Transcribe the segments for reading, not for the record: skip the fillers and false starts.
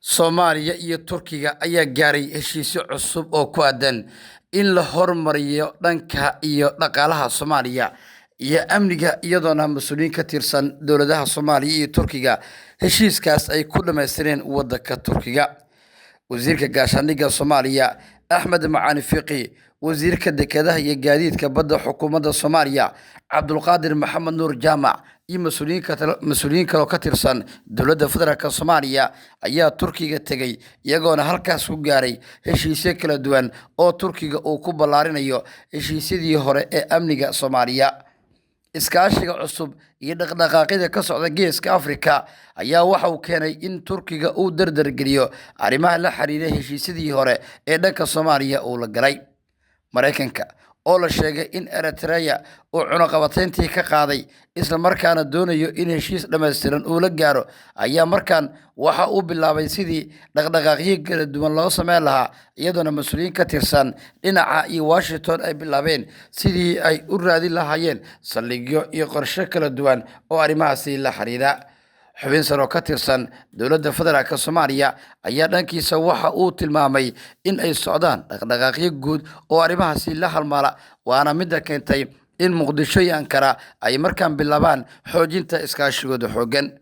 Soomaaliya iyo Turkiga ayaa gaaray heshiisyo cusub oo ku aaddan in la horumariyo dhanka iyo dhaqaalaha Soomaaliya iyo amniga, iyadoona mas-uuliyiin ka tirsan dowladaha Soomaaliya iyo Turkiga heshiiskaas ay ku dhammaystireen waddanka Turkiga. Wasiirka gaashaandhigga Soomaaliya Axmed Macali Fiqi, wasiirka dekedaha iyo gaadiidka badda xukuumadda Soomaaliya Cabdulqaadir Maxamed Nuur Jaamac iyo mas-uuliyiin kaloo ka tirsan dowladda federaalk Soomaaliya ayaa Turkiga tegey, iyagoona halkaas ku gaaray heshiisyo kala duwan oo Turkiga uu ku ballaarinayo heshiisyadii hore ee amniga Soomaaliya. Iskaashiga cusub iyo dhaqdhaqaaqyada ka socda Geeska Afrika ayaa waxa uu keenay in Turkiga uu dardargeliyo arrimaha la xiriira heshiisyadii hore ee dhanka Soomaaliya uu la galay. Maraykanka oo la sheegay in Eritrea uu cunaqabateyntii ka qaaday, isla markaana doonayo in heshiis dhammaystiran uu la gaaro, ayaa markaan waxa uu bilaabay sidii dhaqdhaqaaqyo kala duwan loo sameyn lahaa, iyadoona mas-uuliyiin ka tirsan dhinaca iyo Washington ay bilaabeen sidii ay u raadin lahaayeen saldhigyo iyo qorshe kala duwan oo arrimahaasi la xiriira. Xubin sare oo ka tirsan dowladda federaalk Soomaaliya ayaa dhankiisa waxa uu tilmaamay in ay socdaan dhaqdhaqaaqyo guud oo arrimahaasi la halmaala, waana midda keentay in Muqdisho iyo Ankara ay markaan bilaabaan xoojinta iskaashigooda xooggan.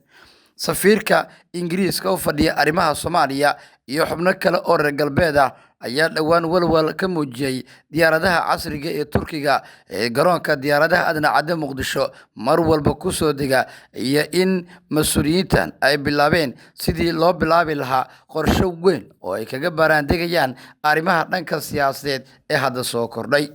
Safiirka Ingiriiska u fadhiya arrimaha Soomaaliya iyo xubno kale oo reer galbeed ah ayaa dhowaan walwal ka muujiyey diyaaradaha casriga ee Turkiga ee garoonka diyaaradaha Aadan Cadde Muqdisho mar walba ku soo dega, iyo in mas-uuliyiintan ay bilaabeen sidii loo bilaabi lahaa qorshe weyn oo ay kaga baaraandegayaan arrimaha dhanka siyaasadeed ee hadda soo kordhay.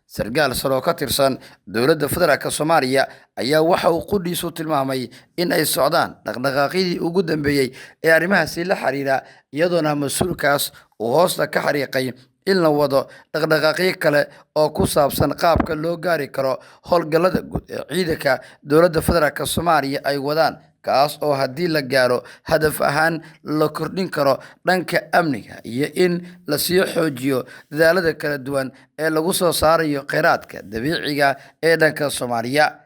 Sarkaal sare oo ka tirsan dowladda federaalk Soomaaliya ayaa waxa uu qudhiisu tilmaamay in ay socdaan dhaqdhaqaaqyadii ugu dambeeyey ee arrimahaasi la xiriira, iyadoona mas-uulkaas uu hoosta ka xariiqay in la wado dhaqdhaqaaqyo kale oo ku saabsan qaabka loo gaari karo howlgallada guud ee ciidanka dowladda federaalk Soomaaliya ay wadaan, kaas oo haddii la gaaro hadaf ahaan la kordhin karo dhanka amniga iyo in lasii xoojiyo dadaalada kala duwan ee lagu soo saarayo kheyraadka dabiiciga ee dhanka Soomaaliya.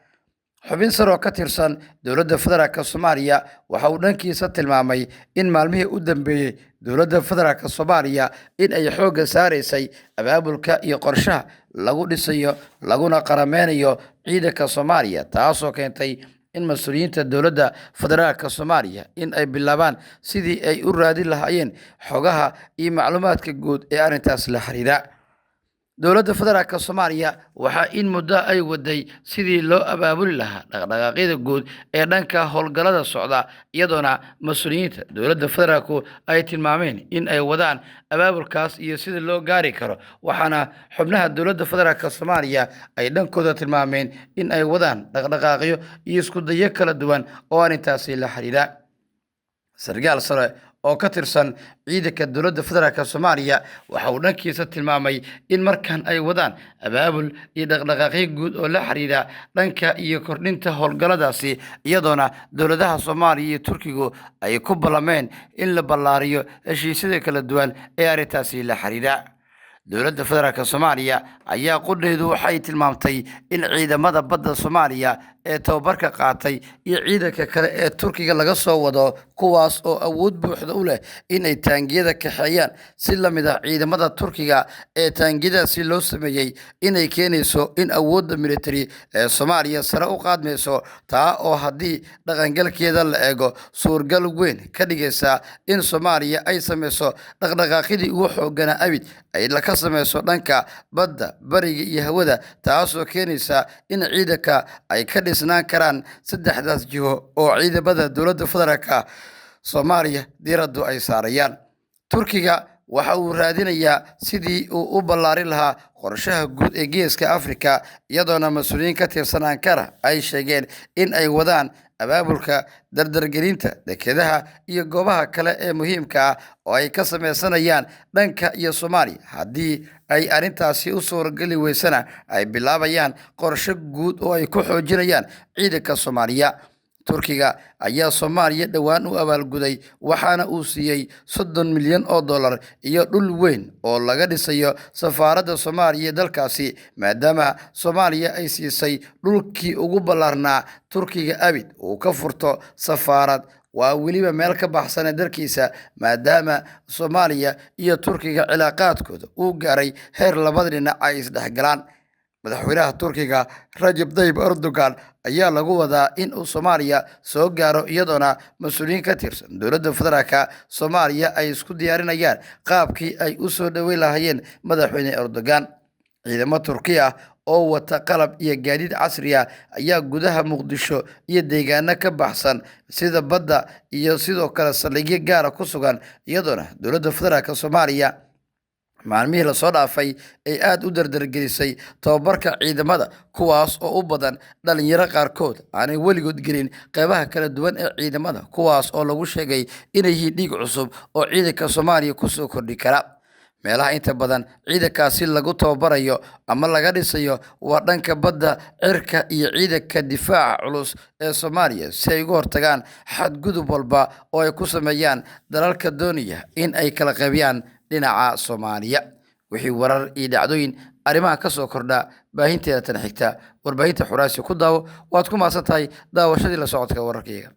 Xubin sare oo ka tirsan dowladda federaalk Soomaaliya waxa uu dhankiisa tilmaamay in maalmihii u dambeeyey dowladda federaalk Soomaaliya in ay xoogga saaraysay abaabulka iyo qorshaha lagu dhisayo laguna qarameynayo ciidanka Soomaaliya, taasoo keentay in mas-uuliyiinta dowladda federaalk Soomaaliya in ay bilaabaan sidii ay u raadin lahaayeen xogaha iyo macluumaadka guud ee arrintaas la xiriira. Dowladda federaalk Soomaaliya waxaa in muddo ay waday sidii loo abaabuli lahaa dhaqdhaqaaqyada guud ee dhanka howlgallada socda, iyadoona mas-uuliyiinta dowladda federaalku ay tilmaameen in ay wadaan abaabulkaas iyo sida loo gaari karo, waxaana xubnaha dowladda federaalk Soomaaliya ay dhankooda tilmaameen in ay wadaan dhaqdhaqaaqyo iyo iskudayo kala duwan oo arrintaasi la xiriira. Sarkaal sare oo ka tirsan ciidanka dowladda federaalk Soomaaliya waxa uu dhankiisa tilmaamay in markan ay wadaan abaabul iyo dhaqdhaqaaqyo guud oo la xiriira dhanka iyo kordhinta howlgalladaasi, iyadoona dowladaha Soomaaliya iyo Turkigu ay ku ballameen in la ballaariyo heshiisyada kala duwan ee arrintaasi la xiriira. Dowladda federaalk Soomaaliya ayaa qudheedu waxay tilmaamtay in ciidamada badda Soomaaliya ee tababarka qaatay iyo ciidanka kale ee Turkiga laga soo wado, kuwaas oo awood buuxda u leh in ay taangiyada kaxeeyaan si la mid ah ciidamada Turkiga ee taangiyadaasi loo sameeyey, inay keenayso in awoodda militari ee Soomaaliya sare u qaadmayso, taa oo haddii dhaqangalkeeda la eego suurgal weyn ka dhigaysa in Soomaaliya ay sameyso dhaqdhaqaaqyadii ugu xoogganaa abid ay ka sameyso dhanka badda, bariga iyo hawada, taasoo keenaysa in ciidanka ay ka dhisnaan karaan saddexdaas jiho oo ciidamada dowladda federaalk Soomaaliya diiraddu ay saarayaan. Turkiga waxa uu raadinayaa sidii uu u ballaarin lahaa qorshaha guud ee Geeska Afrika, iyadoona mas-uuliyiin ka tirsan Ankara ay sheegeen in ay wadaan abaabulka dardargelinta dekedaha iyo goobaha kale ee muhiimka ah oo ay ka sameysanayaan dhanka iyo Soomaaliya. Haddii ay arrintaasi u suurageli weysana, ay bilaabayaan qorshe guud oo ay ku xoojinayaan ciidanka Soomaaliya. Turkiga ayaa Soomaaliya dhowaan u abaalguday, waxaana uu siiyey 30 milyan oo dollar iyo dhul weyn oo laga dhisayo safaaradda Soomaaliya ee dalkaasi, maadaama Soomaaliya ay siisay dhulkii ugu ballaarnaa Turkiga abid uu ka furto safaarad. Waa weliba meel ka baxsane dalkiisa, maadaama Soomaaliya iyo Turkiga cilaaqaadkooda uu gaaray heer labada dhinac ay isdhexgalaan. Madaxweynaha Turkiga Rajab Tayyib Erdogan ayaa lagu wadaa in uu Soomaaliya soo gaaro, iyadoona mas-uuliyiin ka tirsan dowladda federaalka Soomaaliya ay isku diyaarinayaan qaabkii ay u soo dhoweyn lahaayeen madaxweyne Erdogan. Ciidamo Turki ah oo wata qalab iyo gaadiid casri ah ayaa gudaha Muqdisho iyo deegaano ka baxsan sida badda iyo sidoo kale saldhigyo gaara ku sugan, iyadoona dowladda federaalk Soomaaliya maalmihii lasoo dhaafay ay aada u dardargelisay tababarka ciidamada, kuwaas oo u badan dhalinyaro qaarkood aanay weligood gelin qeybaha kala duwan ee ciidamada, kuwaas oo lagu sheegay inay yihiin dhiig cusub oo ciidanka Soomaaliya kusoo kordhi kara. Meelaha inta badan ciidankaasi lagu tababarayo ama laga dhisayo waa dhanka badda, cirka iyo ciidanka difaaca culus ee Soomaaliya, si ay uga hortagaan xadgudub walba oo ay ku sameeyaan dalalka doonaya in ay kala qaybiyaan dhinaca Soomaaliya. Wixii warar iyo dhacdooyin arrimaha ka soo kordha baahinteeda tan xigta warbaahinta Xuraasi ku daawo. Waad ku mahadsan tahay daawashadii la socodka wararkayga.